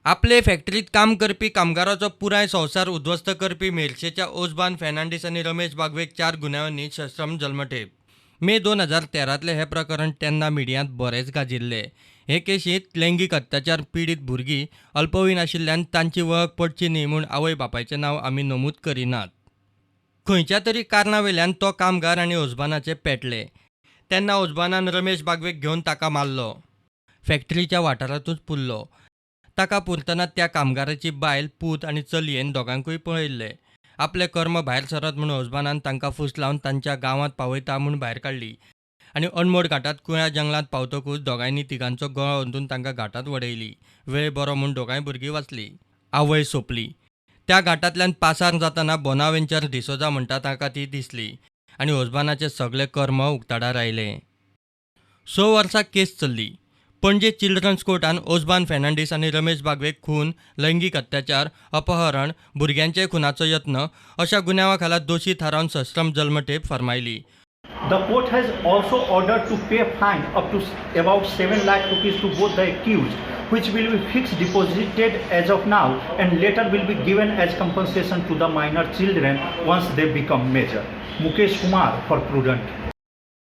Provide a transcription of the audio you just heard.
आपले फॅक्टरीत काम करपी कामगाराचो पुराय संवसार उद्ध्वस्त करपी मेरशेच्या ओजबान फेर्नांडीस आनी रमेश बागवेक चार गुन्यांवांनी सश्रम जल्मठेप. मे 2013तलें हें प्रकरण तेन्ना मिडियांत बरेंच गाजिल्लें. हे केशींत लैंगीक अत्याचार पिडीत भुरगीं अल्पवयीन आशिल्ल्यान तांची वळख पडची न्ही म्हूण आवय बापायचें नांव आमी नमूद करिनात. खंयच्या तरी कारणा वयल्यान तो कामगार आनी ओजबानाचे पेटले तेन्ना ओजबानान रमेश बागवेक घेवन ताका मारलो. फॅक्टरीच्या वाठारांतूच पुरलो. ताका पुरतना त्या कामगाराची बायल, पूत आनी चलयेन दोगांकूय पळयल्ले. आपलें कर्म भायर सरत म्हूण ओजबानान तांकां फुसलावन तांच्या गांवांत पावयता म्हूण भायर काडली आनी अनमोड घाटात कुळ्या जंगलांत पावतकूच दोगांयनी तिगांचो गळो अंदून तांकां घाटांत वडयली. वेळ बरो म्हूण दोगांय भुरगीं वाचली. आवय सोंपली. त्या घाटांतल्यान पासार जातना बोनावेंचर डिसोजा म्हणटा ताका ती दिसली आनी ओजबानाचें सगलें कर्म उक्ताडार आयलें. 6 वर्सां केस चल्ली. पणजे चिल्ड्रन्स कोर्टान ओजबान फेर्नांडीस आनी रमेश बागवेक खून, लैंगीक अत्याचार, अपहरण, भुरग्यांचे खुनाचो यत्न अशा गुन्यांवा खाला दोशी थारावन सश्रम जल्मठेप फर्मायली. The court has also ordered to pay fine up to about 7 lakh rupees to both the accused, which will be fixed deposited as of now and later will be given as compensation to the minor children once they become major. Mukesh Kumar for Prudent.